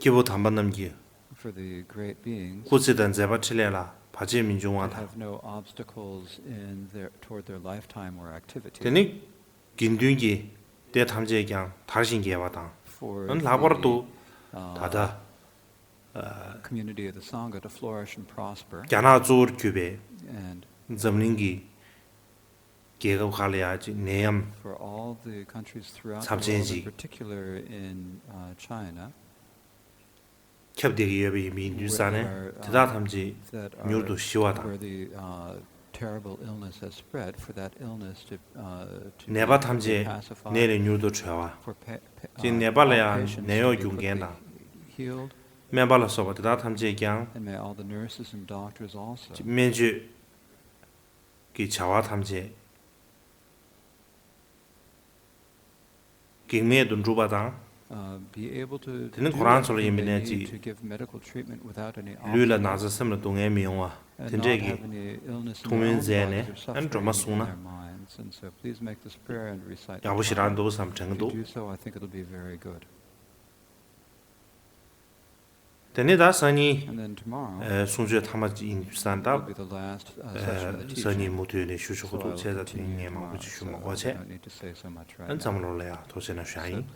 སྐྱེས་བུ་དམ་པ་རྣམས་ཀྱི་for the great beings སྐུ་ཚེ་དང་མཛད་པ་འཕྲིན་ལས་ལ་བར་ཆད་མི་འབྱུང་བ that དང་། Have no obstacles in their, toward their lifetime or activity. དེ་ནས་དགེ་འདུན་གྱི་སྡེ་ཐམས་ཅད་ཀྱང་དར་ཞིང་རྒྱས་པ་དང་། For ཨ་ནི་ལྷག་པར་དུ་the, ད་ལྟ། Community of the Sangha to flourish and prosper. རྒྱ་ནག་གཙོ་བོར་གྱུར་པའི And འཛམ་གླིང་གི་རྒྱལ་ཁབ་ཁག་ལ་ཡང་ཅིག་ནད་ཡམས། For all the countries throughout the world, ཚབས་ཆེན་ཅིག in particular in, uh, China, ཁྱབ་བསྡད་ཀྱི་ཡོད་པ་ཡིན་པ་ཡིན་དུས་ཙང་ནས། དེ་དག་ཐམས་ཅད་མྱུར་དུ་ཞི་བ་དང་། Where the, uh, terrible illness has spread, for that illness to, uh, to ནད་པ་ཐམས་ཅད་ནད་ལས་མྱུར་དུ་གྲོལ་བ། ཅིག་ནད་པ་ལ་ཡང་ནད་གཡོག་རྒྱུག་མཁན་དང་། སྨན་པ་ལ་སོགས་པ་དེ་དག་ཐམས་ཅད་ཀྱང་། And may all the nurses and doctors also སྨན་བཅོས་ གི་བྱ་བ་ཐམས་ཅད་གེགས་མེད་དུ་འགྲུབ་པ་དང་། དེ་ནི་ཁོ་རང་ཚོ་ལ་ཡིན་པའི་ནད་ཅིག་ལུས་ལ་ན་ཚ་སེམས་ལ་སྡུག་བསྔལ་མི་ཡོང་བ་དེ་འདྲས་ཀྱི་ཐུགས་སྨོན་མཛད་ནས་ཨ་ནི་སྒྲོལ་མ་གསུངས་ན་ཡག་པོ་ཞེ་དྲག་འདུག་བསམ་དྲན་གྱི་འདུག་དེ་ནས་ད་སང་ཉིན་གསུང་ཆོས་ཐ་མ་ཡིན་ས་འདྲ། སང་ཉིན་མུ་མཐུད་ནས་ཞུ་ཆོག་གི་འདུག་བྱས་ཙང་དེ་ངས་མང་པོ་ཅིག་ཞུ་མ་དགོས་བྱས། ཨ་ནི་འཛམ་གླིང་ལ་ཡང་ཐུགས་རྗེ་གནང་ཞུ་ཡ་ཡིན།